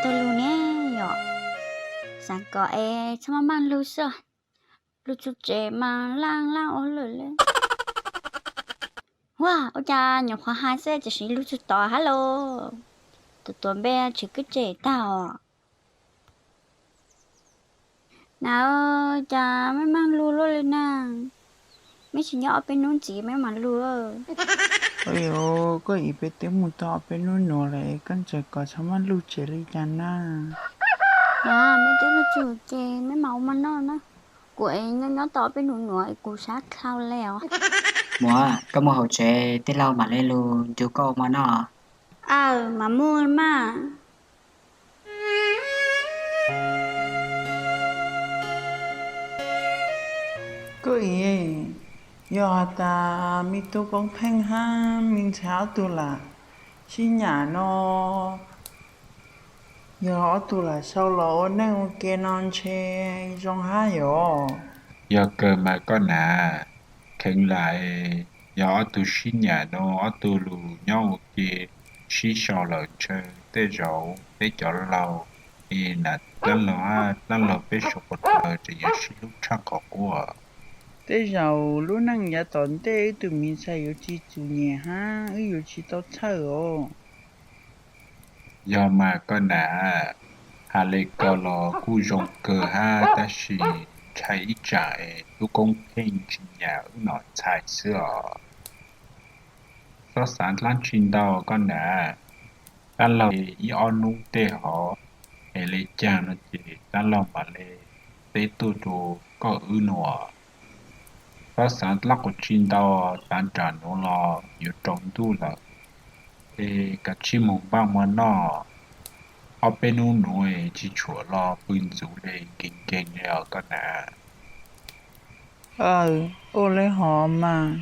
Tau lug ne yom, xaav kom es txhob maj maj lug xwb, lug txug tsev mas laaj laaj ua lawm le. Huaj, ua cas nyuam qhuav has xwb tiam sis lug txug tod hab los? Tus tuav npe tswv koj tseg tag os. Na, cas mej maj lug luaj le na? Mej tsis nyob ob peb nub ntxiv mej mam lug. Koj ib peb teb moog tau ob peb nub nuav le, koj ntseeg kom txhob maj lug tsev le cas na. Mej twb lug txug ces mej mam ua mov noj na. Kuv es nyob nyob tau ob peb nub nuav kuv sab dhau le os. Muam, koj moog hauv tsev, tij laug mam le lug ncu koj ua mov noj. Aw, mam moog maj. Koj ib, yog has tas me tub Koob Pheej hab me ntxhais ob tug lam sib nyam no, yog ob tug lam sau los ua neej ua ke no ntshe zoo hab yom. Yog kawg mas koj nam, kheev lam, yog ob tug sib nyam no ob tug lug nyob ua ke sib sau lawm ntshe tej zaum peb cov laug es nam dlaab laug hab dlaab laug peb suav qhuav dlawg tseem yuav sib hlub tshaj qhov qub. Tej zaum lub neej yav tom ntej wb tug me ntxhais yuav tsi txom nyem hab wb yuav tsi tau txhawj os. Yog mas koj nam, has le ko los kuj zoo kawg hab tab sis ntshai ib tsam es tub Koob Pheej tsi nyam wb nom ntxhais xwb os. Txhob xaav dlaab tsi ntau koj nam, dlaab laug ib ob nub tej hov es le caag no ces dlaab laug mam le teb tuaj rua koj wb nua. Txhob xaav dlaab qhov tsi ntau, tav nraag nuav los yuav rau ntuj lawm, es kav tsij moog npaj mov noj, ob peb nub nuav tsi tshuam los pw ntxuv le nkeeg nkeeg le os koj nam. Aw, ua le hov mas.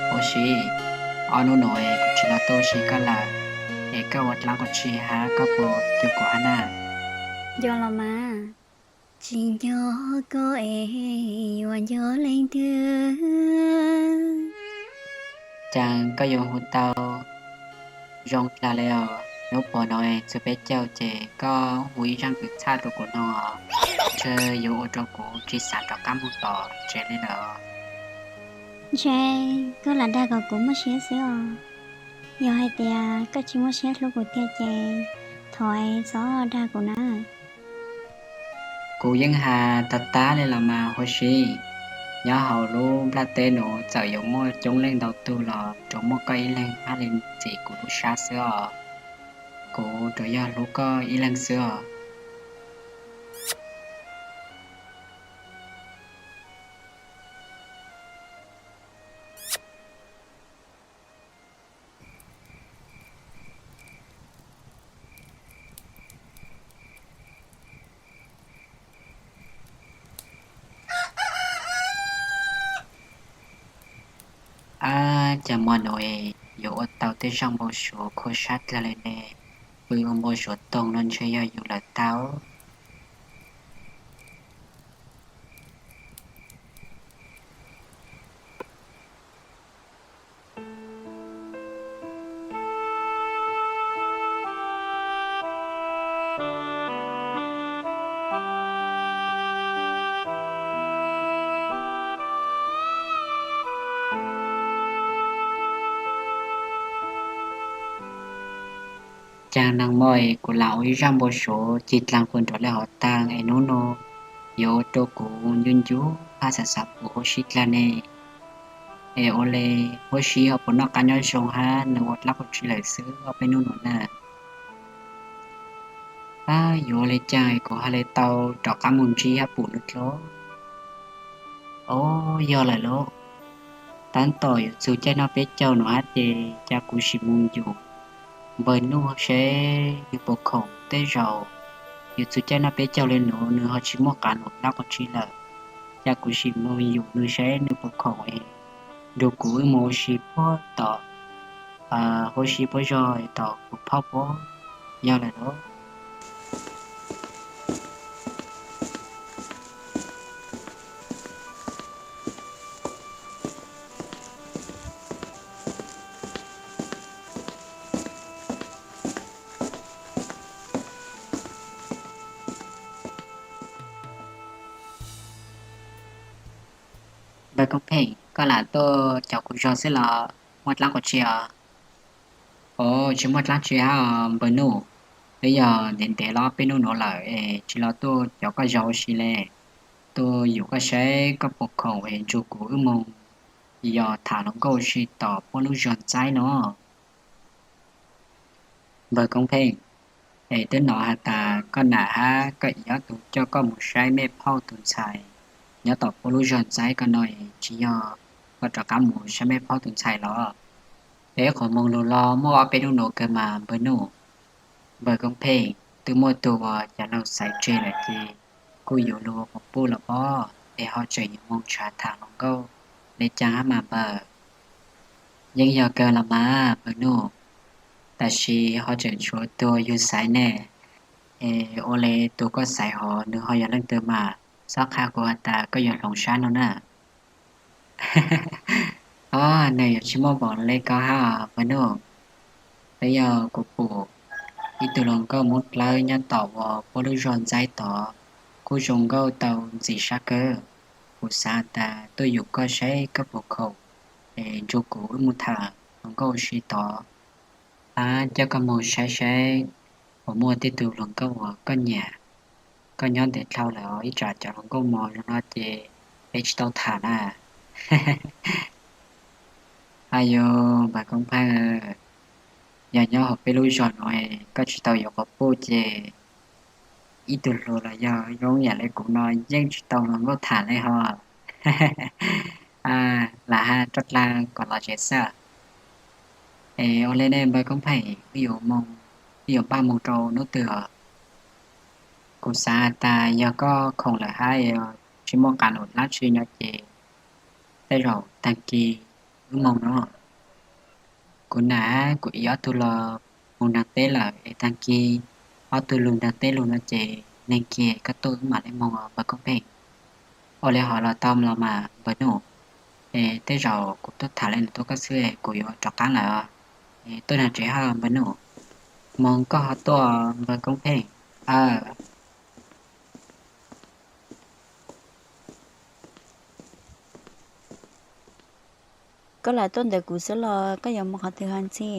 Huab si, ob nub nuav kuv tsi los tuaj ua si koj lawm, es koj ua dlaab qhov tsi hab koj puas nco kuv hab na? Nco los mas. Tsis nco koj es yuav nco leej twg? Cas koj yuav hu tau zoo dlaag le os. Hnub puag nuav txug peb caug ces koj hu ib zaaj kwv txhaj rua kuv nug, ntshe yuav ua rua kuv tsi xav rov qab moog tom tsev le lawm. Ntshe koj lam dag kom kuv muaj siab xwb os. Yog hais tias koj tsis muaj siab hlub kuv tiag ces thov es txhob dag kuv na. Kuv yeej has tag tag le los mas huab si, nyob hauv lub nplaj teb nuav txawm yuav muaj coob leej ntau tug los tsuas muaj koj ib leeg hab le ntxiv kuv lub sab xwb os. Kuv tsuas yog hlub koj ib leeg xwb os. Ab, cas hmo nuav yuav ua tau tej zaaj npau suav khuv sab dlaag le ne. Pw ua npau suav toog no ntshe yog yus lawm tau. Caag neeg mog, kuv lam ua ib zaaj npau suav cig dlaag puag nrug le hov taag es hnub nuav yuav ua rua kuv ncu ncu hab xav xav pum huab si dlaag ne. Es ua le huab si ho puas noj qab nyob zoo hab nws ua dlaab qhov tsi lawm xwb ob peb nub nuav na? Ab, yuav ua le caag kuv ha le tau rov qab moog ntsib hab pum nws dlua? Ob, yog lawm lauj. Tab tom yuav txug caij noj peb caug nuav hab ces ca kuv sim moog yum npawg Nuj seb nws puas khoom. Tej zaum yuav txug caij noj peb caug le nuav nws ho tsis muaj qav num dlaab qhov tsi lawm. Ca kuv sim moog yum nws seb nws puas khoom es nrug kuv wb moog ua si puag tom huab si puab zog tom kuv phauj puab. Yog lawm los. Npawg Koob Pheej, koj lam tuaj cov kuv zog xwb los muaj dlaab quas tsi os? Os, tsis muaj dlaab tsi hab npawg Nuj. Twb yog ntev ntev los peb nub nuav lawm es tsis los tuaj cov koj zog ua si le. Tuaj yum koj saib koj puas khoom es nrug kuv wb moog yos tham hluas nkauj ua si tom puab lub zog ntxaib no. Npawg Koob Pheej, es twb nov has tas koj nam hab koj ib ob tug coj koj mus saib mej phauj tus ntxhais nyob tom puab lub zog ntxaib ko no es tsis yog koj rov qab mus saib mej phauj tus ntxhais los? Peb qhov moog lug los muaj ob peb nub nuav kawg mas npawg Nuj. Npawg Koob Pheej, twb muaj tug uas cov laug xaiv tseg lawm ces kuj yuav lug ua quas puj los pob, es ho tseem yuav moog nrhav tham hluas nkauj le caag hab mas npawg. Yeej yog kawg los mas npawg Nuj, tab sis ho tseem tshuav tug yug xaiv ne. Es ua le tug koj xaiv hov nws ho yog leej twg mas xob qha kuv has tas koj yuav hloov sab no na. Os, nws yuav tsis muaj npaum le ko hab os npawg Nuj. Twb yog kuv pum ib tug hluas nkauj Moob Dlawb nyob tom uas puab lub zog ntxaib tod, kuj zoo nkauj tau ntxim sab kawg. Kuv xav tas tuaj yum koj saib koj puas khoom es nrug kuv wb mus tham hluas nkauj ua si tod, hab coj koj moog saib saib puas muaj tej tug hluas nkauj uas koj nyiam. Koj nyob ntev dlhau lawm os, ib tsam cov hluas nkauj mos zoo no ces peb tsis tau tham na. Ayu, npawg Koob Pheej, yog nyob hauv peb lub zog nuav koj tsis tau yuav quas puj ces ib tug hluas los yog zoo yam le kuv no yeej tsis tau hluas nkauj tham le hos. Lam hab roj dlaag kom los tsev xwb. Es ua le ne npawg Koob Pheej, wb yuav npaj moog rau hnub twg os? Kuv xav has tas yog koj khoom lawm hab tsis muaj qab num dlaab tsi no ces tej zaum taag kis wb moog no. Kuv nam hab kuv ib ob tug los mus nraag teb lawm es taag kis ob tug lug nraag teb lug no ces neeg kiag koj tuaj wb mam le moog os npawg Koob Pheej. Ua le hov los tau los mas npawg Nuj. Es tej zaum kuv tuaj tham le nuav tuaj koj xwb es kuv yuav rov qaab lawm os. Es tuaj nraag tsev hab npawg Nuj. Moog koj ho tuaj npawg Koob Pheej. Aw. Koj lam tuaj ntawm kuv xwb los koj yuav mus qhov twg hos Ntxhi?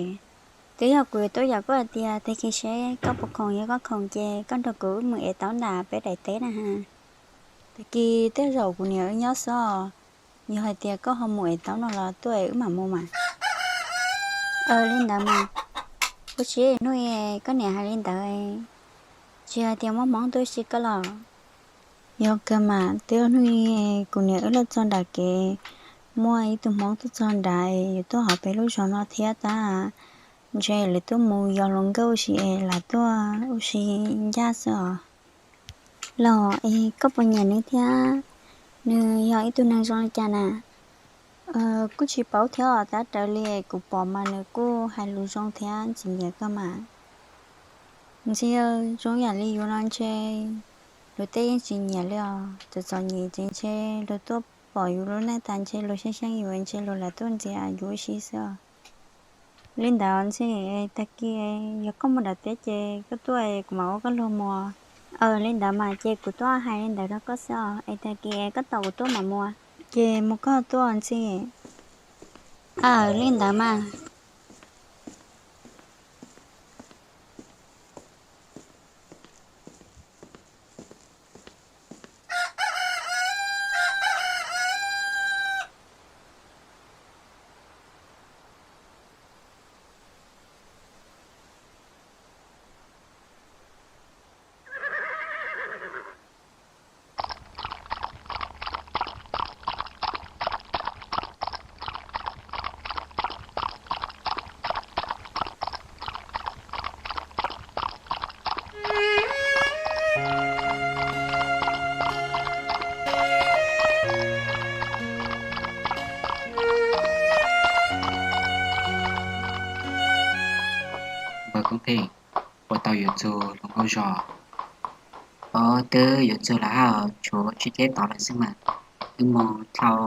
Twb yog kuv yuav tuaj yaum koj hais tias tag kis seb koj puas khoom, yog koj khoom ces koj nrog kuv wb mus ev taub nram peb daim teb na has. Tag kis tej zaum kuv niam wb nyob xwb os. Yog hais tias koj ho mus ev taub no los tuaj es wb mam mus mas. Aw, li ntawd mas. Ua tsis hnub i koj niam hais li ntawd, tsis hais tias muaj hmoob tuaj si koj los? Yog kawg mas, twb hnub i kuv niam wb lawv txog nram kev, muaj ib tug hmoob tuaj txog nrad es yuav tuaj hauv peb lub zos no thiab tab, ntshe lawv tuaj mus yos hluas nkauj ua si es lam tuaj ua si ncaj xwb os. Los es koj puas nyiam nws thiab? Nws yog ib tug neeg zoo li cas na? Kuj tsis paub thiab os, tab raws li kuv pom mas nws kuj hais lus zoo thiab txom nyem kawg mas. Ntxhi, zoo yam li yus no ntshe luag tej yeej tsis nyiam li os, txom txom nyem ces ntshe luag tuaj pom yus lub neej tas ntshe luag xyeej xyeeb yus ntshe luag lam tuaj ntxias yus ua si xwb os. Li ntawd Ntxhi, tag kis yog koj mus nram teb ces koj tuaj kuv mam ua koj luag mus. Aw, li ntawd mas ces kuv tuaj hais li ntawd rau koj xwb os, es tag kis koj tos kuv tuaj mam mus. Ces mus koj tuaj Ntxhi. Aw, li ntawd mas. Npawg Koob Pheej, Puas tau yuav txug hluas nkauj zog? Os, twb yuav txug lawm hab, tshuav tsib caug tod lawm xwb mas. Wb moog dlhau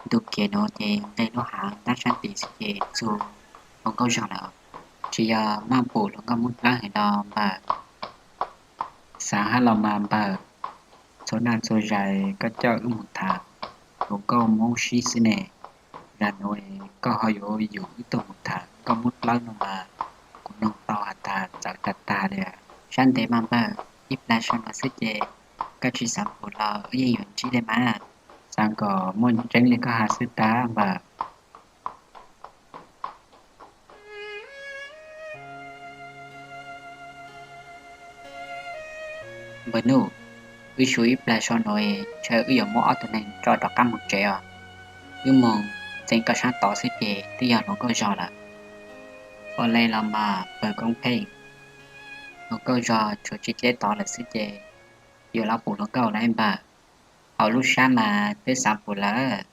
ntu kev nuav ces nqes lub haav ntab sab tid xwb ces txug hluas nkauj zog lawm. Tsis yog maj pum hluas nkauj Moob Dlawb heev los npawg? Xaav hab los mas npawg, txhua naj txhua zais koj coj wb moog tham hluas nkauj Moob sib xwb ne. Zag nuav koj ho yuav yug wb tuaj moog tham nkauj Moob Dlawb no mas, kuv noog tau has tas txawv tag tag li. Sab ntev mas npawg, ib plag sau no xwb ces koj tsis xaav pum los wb yeej yuav ntsib li mas. Xaav kom muaj tseeb li koj has xwb tag npawg. Npawg Nuj, wb suav ib plag sau no, ntshe wb yuav muab ob tug neeg tso rov qab moog tsev os. Wb moog txeev koj sab tod xwb ces twb yog hluas nkauj zog lawm. Ua le los mas npawg Koob Pheej, hluas nkauj zog tshuav tsib caug tod lawm xwb ces yuav los pum hluas nkauj lawm npawg. Hauv lub sab mas twb xaav pum lawm.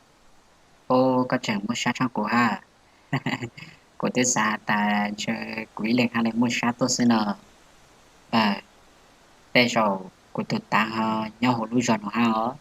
Ub, koj tseem muab sab tshooj kuv hab. Kuv twb xaav has tas ntshe kuv ib leeg hab le muaj sab tuaj xwb no. Npawg, tej zaum kuv tug tav ho nyob huv lub zog no hab os.